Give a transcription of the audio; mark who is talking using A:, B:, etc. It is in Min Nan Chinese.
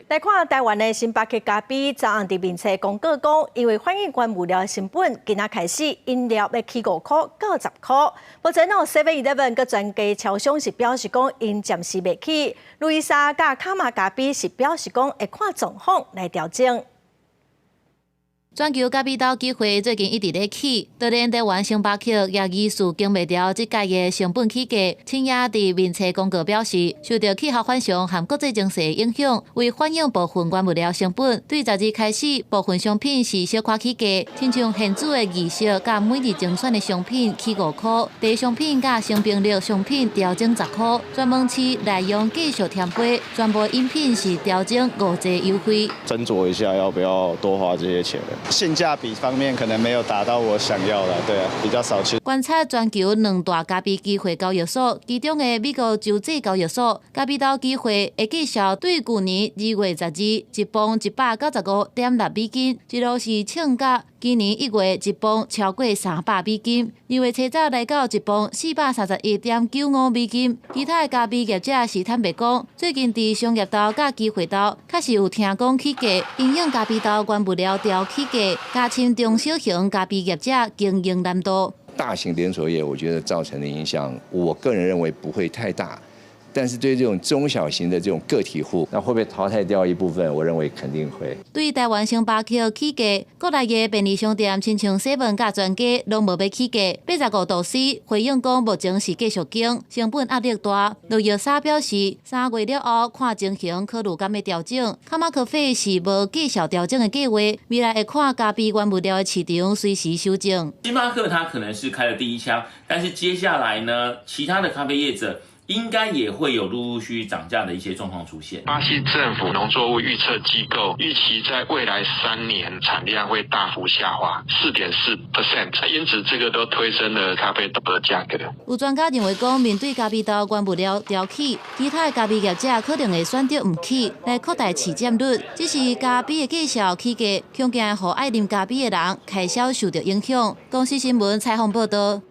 A: 來看台灣的星巴克咖啡，昨暗佇面冊公告講，因為反映原物料的成本，今仔開始飲料欲起5箍到10箍。目前哦，Seven Eleven佮全家超商是表示講，𪜶暫時袂起。路易莎佮卡瑪咖啡是表示講，會看狀況來調整。
B: 全球咖啡豆期貨最近一直咧起，當然台灣星巴克也疑似扛袂牢這屆的成本起價。深夜佇面冊公告表示，受著氣候反常和國際情勢影響，為反映部分原物料成本，對12開始部分商品是小可起價，親像現煮的意式佮每日精選的商品起5箍，茶商品佮星冰樂商品調整10箍，專門市內用繼續添杯，全部飲品是調整5折優惠。
C: 斟酌一下要不要多花這些錢。
D: 性價比方面可能沒有達到我想要的，對啊，比較少去。
B: 觀察全球兩大咖啡期貨交易所，其中的美國州際交易所咖啡豆期貨的價數對舊年2月12一磅195.6美金，一路是衝到今年1月一磅超過300美金，2月初十來到一磅431.95美金。其他的咖啡業者是坦白講，最近佇商業豆佮期貨豆確實有聽講起價，因應咖啡豆原物料調起價，加深中小型咖啡業者經營難度。
E: 大型連鎖業，我覺得造成的影響，我個人認為不會太大。但是對這種中小型的這種個體戶，那會不會淘汰掉一部分？我認為肯定會。
B: 對台灣星巴克起價，國內的便利商店親像 seven 佮全家攏無欲起價。85度C 回應講，目前是繼續扛，成本壓力大。路易莎表示，3月了後看情形，考慮敢欲調整。卡瑪咖啡是無繼續調整的計劃，未來會看咖啡原物料的市場隨時修正。
F: 星巴克它可能是開了第一槍，但是接下來呢，其他的咖啡業者應該也會有陸陸續續漲價的一些狀況出現。
G: 巴西政府農作物預測機構預期在未來3年產量會大幅下滑4.4%，因此這個都推升了咖啡豆的價格。
B: 有專家認為講，面對咖啡豆原物料調起，其他的咖啡業者可能會選擇毋起來擴大市佔率。只是咖啡的價數起價，恐驚予愛啉咖啡的人開銷受著影響。公視新聞採訪報導。